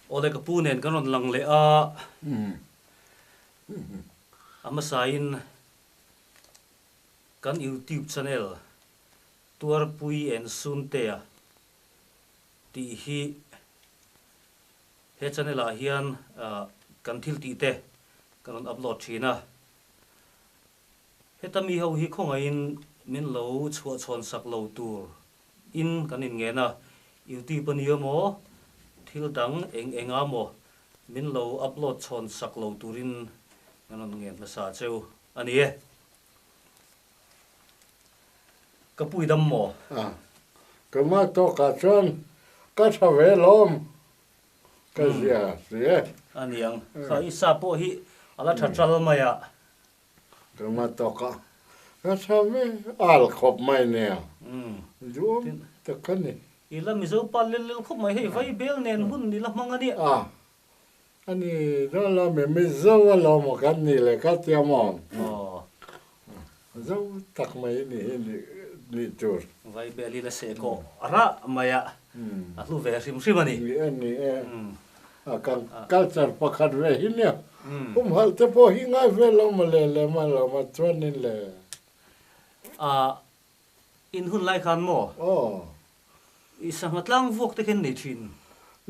Awle ka pu nen kan rawn lang leh a, a hmasain kan YouTube channel Tuarpui and Suntea tih hi he channel ah hian kan thil tih te kan rawn upload thin a. Heta mi ho hi khawngaihin min lo chhuahchhawn sak lo tur in kan inngen a, YouTube a nia maw, thil dang eng eng a maw min lo upload chhawn sak lo turin kan rawn ngen hmasa cheu a ni e. Ka pui dam maw? A, ka mah tawkah chuan ka tha ve lawm. Ka zia si e. A niang. Kha i sa pawh hi a la tha ṭal mai a. Ka ma tawk a. Ka tha ve al khawp mai nia. Duhawm tak a ni. I la Mizo pa lel lel khawp mai hei vai bel nen hun i la hmang a nia. A. A ni dawn lo mi Mizo a lo maw kan nih le ka tia maw? Aw. Zo tak mai ni hi nih tur. Vai bel hi la seh kawh rah mai a, a hlu ve hrim hrim a ni. Ni e, ni e. A kan culture pakhat ve hi nia. Humhalh te pawh hi ngai ve lo maw le lem a lo ma chuanin le. A in hun lai khan maw? Aw. I sangha tlang vuak te khin nei thin.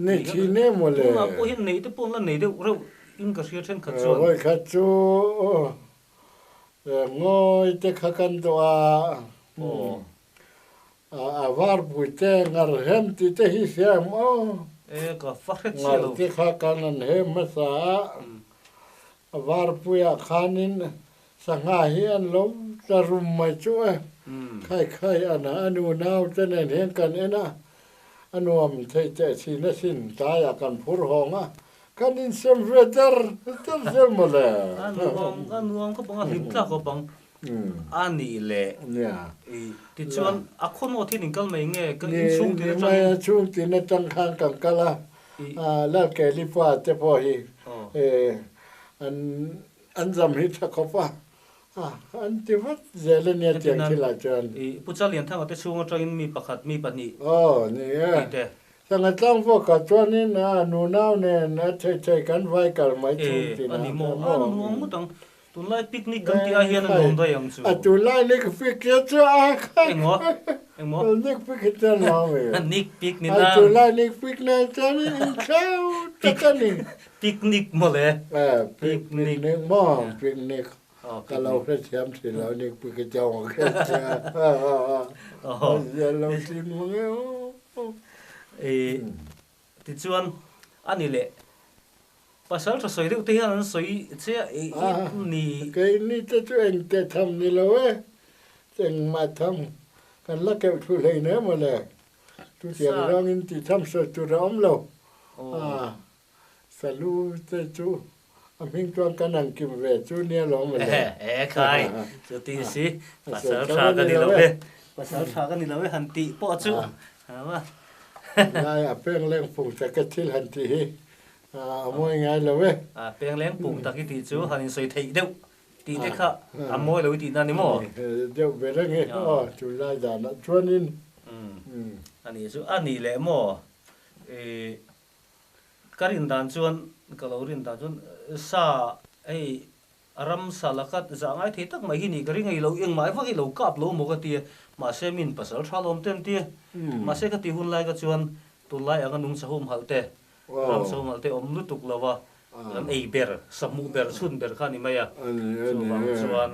Nei thin e maw le. Tunah pawh hian nei te pawh an la nei deuh reuh in ka hria thenkhat chuan. Vawikhat chu Ngawi te kha kan duh a, a varpui te ngar hem tih te hi hria em aw? Ngar te kha kan an hem hmasa a, a varpuiah khanin sangha hi an lo tla rum mai chu e, khai khai an a nu nau te nen hian kan en a, a nuam thei teh thin asin, tlaiah kan phur hawng a, Kan insem ve der der zel maw le. A nuam a nuam khawp ang a hlim tlak khawp ang a nih le. Nia. Tichuan a khaw nawt hian in kal mai nge ka inchhung tin atangin. Ni mai a chhung tin atang khan kan kal a, Lalkeli pa te pawh hi an an zam hi tha khawp a, an ti vat zel a nia tiang thilah chuan. Pu Chalianthanga te chhung atangin mi pakhat mi pahnih Aw ni e. tih te. Sangha tlang vawkah chuanin a nunau nen a thei thei kan vai kal mai chung E, tina a ni maw? a A nuam ngawt ang. Tunlai picnic kan tih ah hian a nuam daih ang chu. A tunlai nick pic hi chu a khai Engmaw? Engmaw? Nick pic hi chuan nuam e. Nick pic ni A nan. tunlai nick pic nen chuan in thleu tak a ni. Picnic mawle. E, picnic maw? Picnic. Ka lo hrethiam thin lo ni pu ka chawng a kher che a zia lo thin mang e aw. E tichuan ani leh pasal tha sawi deuh te hian an sawi che a e ni. Keini te chu eng teh tham ni lo e, engmah tham kan la keuh thu hlei nen mawle, chutiang zawngin tih tham sawi tur a awm lo. Salu te chu a hming chuan kan han kim ve chu nia lo maw le. E khai, chu ti si, pasal tha ka ni lo e, pasal tha ka ni lo e han tih pawh chu. Ngai a peng leng pung tak e thil han tih hi a mawi ngai lo e. A peng leng pung tak i tih chu han insawi theih deuh tih te kha a mawi lo i tih na ni maw? Deuh ber ang e, aw tunlai danah chuanin. A nih chu, a nih leh maw? Ka rin dan chuan, ka lo rin dan chuan sa hei ramsa laka zah ngai thei tak mai hi nih ka ring a, i lo engmah vak i lo kap lo maw ka ti a, mahse min pasal tha lawm te an ti a, mahse ka tih hun lai ka chuan tunlai anga nungcha humhalh te, ramsa humhalh te awm lutuk lo va, kan ei ber, sa hmuh ber, chhun ber kha a ni mai a, chuvang chuan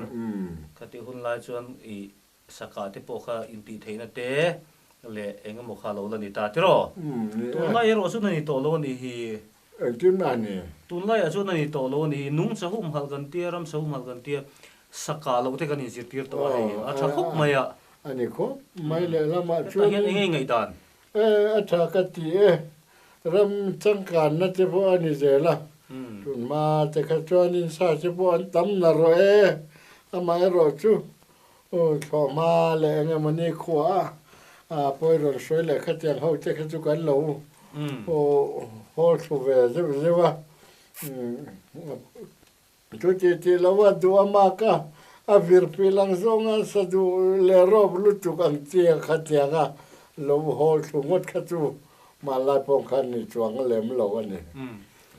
ka tih hun lai chuan i Saka te pawh kha intih theihna te leh eng emaw kha lo la ni ta tiraw? Tunlai erawh chuan a ni tawh lo a nih hi. Engtin a ni? Tunlaiah chuan a ni tawh lo a nih hi. Nungcha humhalh kan tia, ramsa humhalh kan tia, saka loh te kan inzirtir tawh a hei. A tha khawp mai a. A ni khawp mai lehlamah chuan. Hetah hian eng nge ngaihdan? E, a tha ka ti e. Ram changkanna te pawh a ni zel a. Tunhma te kha chuanin sa te pawh an tam na rawh e. Amaherawh chu Aw thlawhhma leh eng emaw ni khua a pawi rawn sawi leh khatiang ho te kha chu kan lo haw thlu ve zeuh zeuh a, chu ti tih lo a duh a mak a, a vir pil ang zawng a sa duh leh rawp lutuk ang chi a khatiang a lo haw thlu ngawt kha chu. Hmanlai pawh khan ni chuang lem lo a ni.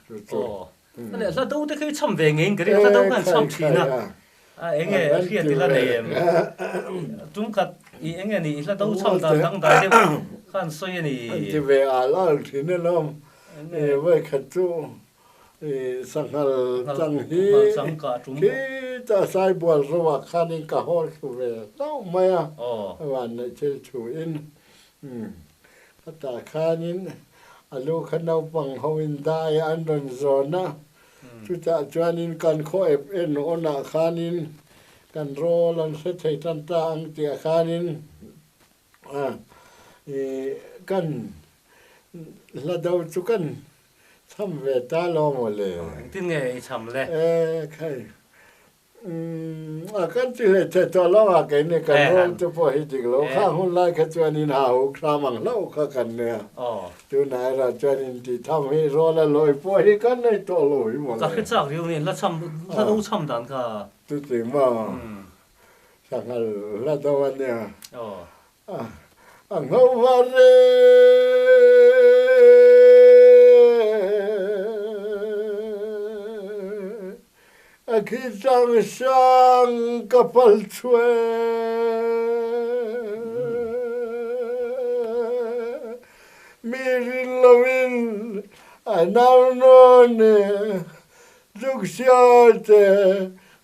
Chu chu. Aw. A leh hla do te khi cham ve ngei in ka ring a, hla do khan cham thin a. A enge hriat ila nei em? Tum khat i enge ni i hla do cham dan dangdai deuh khan sawi a ni. An ti ve al al thin alawm. Vawi khat chu i sanghal chang hi khita saibual ro ah khanin ka hawl thlu ve hlauh mai a, van neih thil thu in khatah khanin a lu kha naupang ho in dai a an rawn zawn a, chutah chuanin kan khaw ep en awn ah khanin kan rawl an hre thei tan ta ang tih ah khanin i kan hla do chu kan Cham ve ta lo maw le? Engtin nge i cham le? E khai. Umm a kan ti hlei thei tawh lo a kei ni kan rawl te pawh hi dik lo kha hun lai kha chuan in ha huk hram ang hlauh kha kan nia. Tunah erawh chuan in tih tham hi rawl a lawi pawh hi kan nei tawh lo hi maw le. Ka hre chak riau ni la cham la lo cham dan kha. Chuti maw? Sanghal la do a nia. A ngho var e. A khi chang sang ka pal chue. Mi rin loin a nau nawn e. Zuk sial te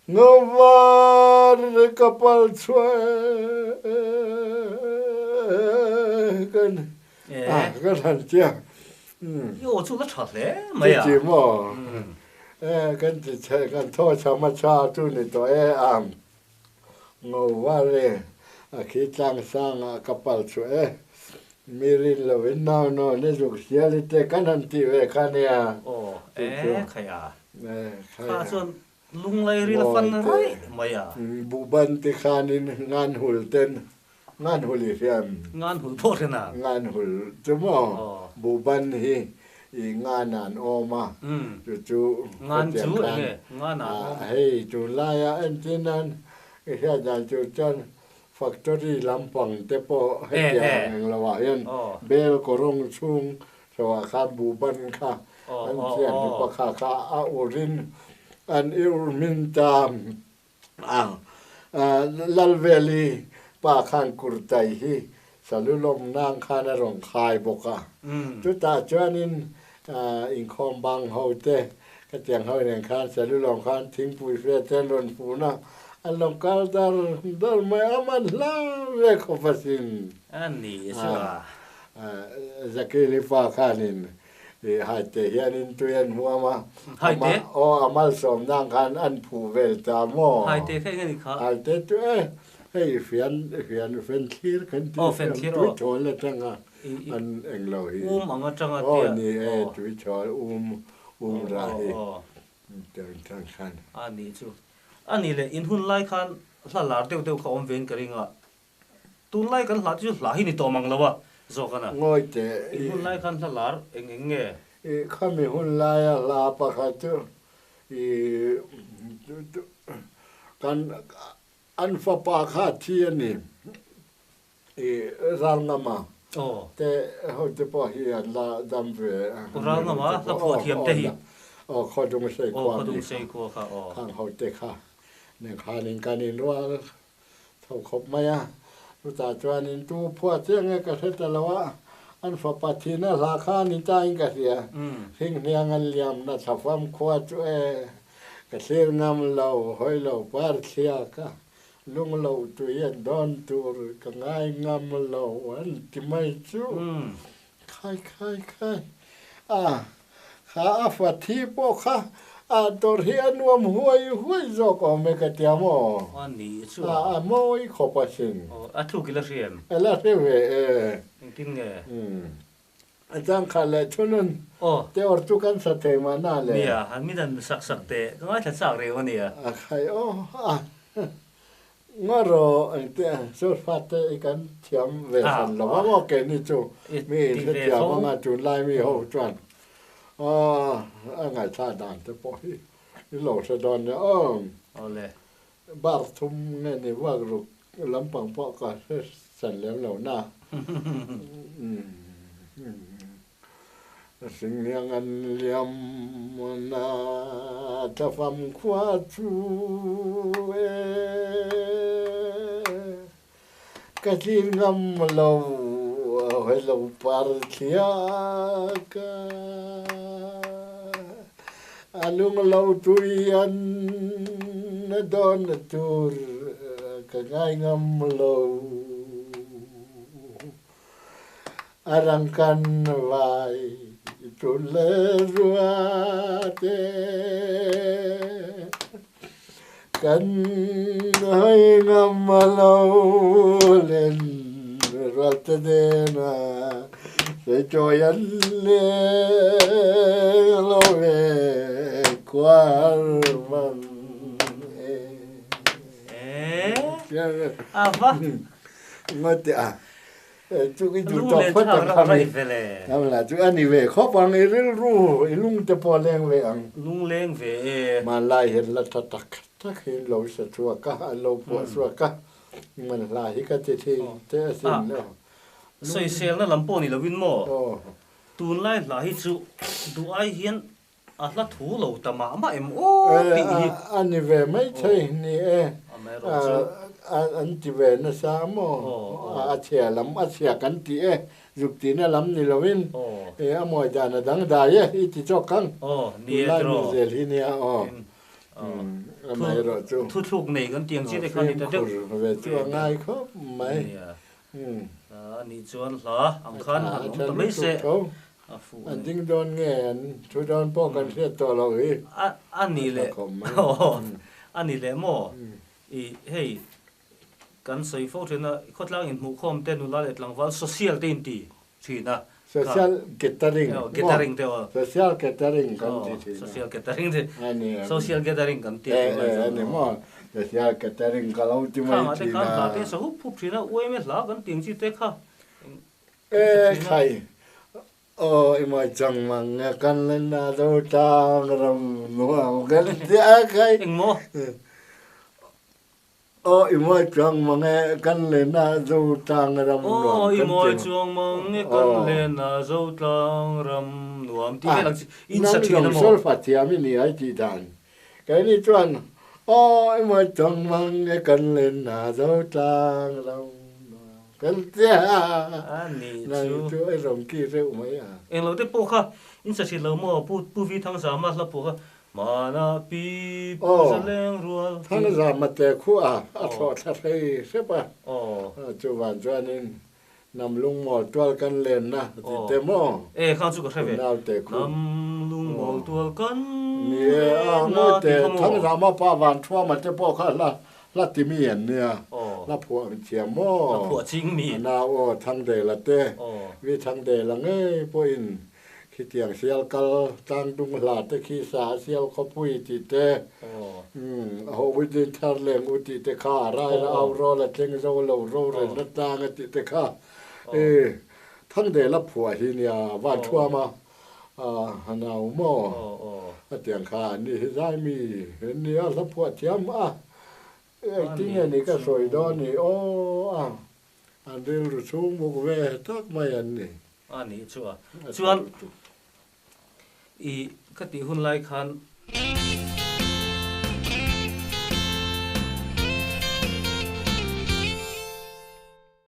Ngawar ka pal chhuah kan kan han tia. I aw chu la tha hle mai a. Chuti maw? Kan ti chhe kan thaw chham a tha chu ni tawh e a. Ngawar e a khi tlang sang ah ka pal chhuah e. Mi rin lo in nau naw ni zuk sial i te kan han tih ve kha nia. Aw e khai a. Kha chuan Lunglei ril a fan raih mai a. Buhban te khanin ngan hul ten ngan hul i hriam. Ngan hul pawh hre na. Ngan hul chu maw buhban hi i ngan an awm a chu chu Ngan chu enge ngan an awm. Hei tunlaia entir nan i hriat dan tur chuan factory lampang te pawh hetiang englo ah hian bel kawrawng chhung Chauah khan buhban kha an thian hi pakha kha a urin an i ur hmin ta a. Lalveli pa khan kurtai hi salulawm nang khan a rawn khai bawk a. Chutah chuanin inkhawm bang ho te khatiang ho nen khan salulawm khan thingpui fe te an rawn fun a, an lo kal dar dar mai a, man hla ve khawp asin. A ni chu a. Zakili pa khanin i Haite hianin tui an huam a, Haite? Aw, a malsawm nang khan an phu vel ta maw? Haite kha eng a ni kha? Haite chu e, hei fian, fian, fenthlir kan tih Aw, fenthlir aw. Tui thawl atanga an eng lo hi. Um ang atanga tia. Aw, ni e, tui thawl um, um rah hi. Tang tang khan. A ni chu. A ni le, in hun lai khan hla lar deuh deuh kha awm vein ka ring a. Tunlai kan hla te chu hla hi ni tawh mang lo a, zawk a na. Ngawi teh. In hun lai khan hla lar eng eng nge? I khami hun laia hla pakhat chu i kan an fapa kha a thi a ni i Ralngama te ho te pawh hi an la dam ve a. Ralngama hla phuah thiam te hi. Aw Khawdungsei khua kha khang ho te kha nen khanin kan inrual Tho khawp mai a, chutah chuanin tu phuah chiah nge ka hre ta lo a, an fapa thihna hla kha a ni ta in ka hria. Hringhniang an liamna thlafam khua chu e, ka thlir ngam lo, hawi lo par thliak a, lung loh tui an dawn tur ka ngai ngam lo an ti mai chu. Khai khai khai a, kha a fa thi pawh kha a tawrh hi a nuam huai huai zawk awm e ka tia maw? A ni chu a. A mawi khawp asin. Aw, a tluk i la hria em? A la hre ve e. Engtin nge? Umm, a chang kha leh thunun te awr chu kan sa thei mahna le. Nia, han min han sak sak teh, ka ngaithla chak reu a nia. A khai aw a. Nga rawh engte sulfa te i kan thiam ve hran lo a maw keini chu mi in hrethiam anga tunlai mi ho chuan a ngaihthla dan te pawh hi i lo hre dawn nia aw. Bar thum nge ni vak ruk lampang pawh ka hre san lem lo na. Hringliang an liam na thlafam khua chu e ka thlir ngam lo hawi lo par thliak a a lung lo tui an dawn tur ka ngai ngam lo. A rang kan vai tun le ruate kan hawi ngam a lo len rualte nena sei chawi an leng lo ve kual mang e. A va. Ngawt a. Chu i duh tawh phawt ang kha mi. Amla chu a ni ve khawp ang i rilru i lung te pawh a leng ve ang. Lung leng ve e. Hmanlai hian la tha tak tak hi an lo sa chhuak a, an lo phuah chhuak a, man hla hi ka ti thin te asin lo. Sawiselna lam pawh ni lovin maw? Tunlai hla hi chu duh ai hian A hla thu lo ta mah mah em aw tih hi. A ni ve mai thei ni e. An ti ve nasa maw? A chhia lam a chhia kan ti e. Zuk tihna lam ni lovin a mawi dan a dang dai e i ti chawk ang. Tunlai mi zel hi nia aw. Amaherawhchu. Thuthluk nei kan ti ang chi te kha ni ta deuh. Fimkhur ve chu a ngai khawp mai. A nih chuan hla ang khan han awm ta mai se. A fuh A ding dawn nge an thu dawn pawh kan hriat tawh loh hi. A a ni leh a ni leh maw? I hei kan sawi fo thin a, khawtlang inhmuhkhawm te nula leh tlangval social te inti thin a. Social gathering maw? Gathering te aw. Social gathering kan ti thin a. Social gathering te. A ni a. Social gathering kan ti a. E e a ni maw? Social gathering ka lo ti mai thin a. Khangah te khan hla te sa hup hup thin a, uaime hla kan ti ang chi te kha. E khai, aw i mawi chang mang nge kan la na zo tlang ram nuam kan ti a khai. Eng maw? Aw i mawi chuang mang e kan le na zo tlang ram nuam kan ti. Aw i mawi chuang mang e kan le na zo tlang ram nuam ti vel ang chi in sa thin a maw? Nang zawng solfa thiam i ni ai tih dan. Keini chuan aw i mawi chuang mang e kan le na zo tlang ram nuam. Kan tia a ni chu. Chu a rawn ki reuh mai a. Englo te pawh kha in sa hrilh lo maw Pu Pu Vi Thangzama hla pawh kha Mana pi Pu Zaleng rual. Thangzama te khu a a thlawh thla hrei hrep a. Chuvan chuanin Nam lungmawl tual kan lenna ti te maw? E khang chu ka hre ve. Nau te khu. Nam lungmawl tual kan lenna ti kha maw? Thangzama pa Van Thuama te pawh kha hla Hla ti mi an nia, hla phuah ang thiam maw? Hla phuah ching mi. A nau aw Thangdela te, mi Thangdela ngei pawhin khitiang sial kal tlangdung hla te khi sa a sial khawpui tih te, a ho Widin thar leng u tih te kha, rai la au rawl a thleng zo lo rorelna tlang a tih te kha, i Thangdela phuah hi nia Vanthuama A nau maw? A tiang kha an ni hi zai mi an ni a, hla phuah thiam a. Engtin nge ni ka sawi dawn ni aw a, an rilru chhung bawk ve tak mai an ni. A nih chu a. Chuan i ka tih hun lai khan.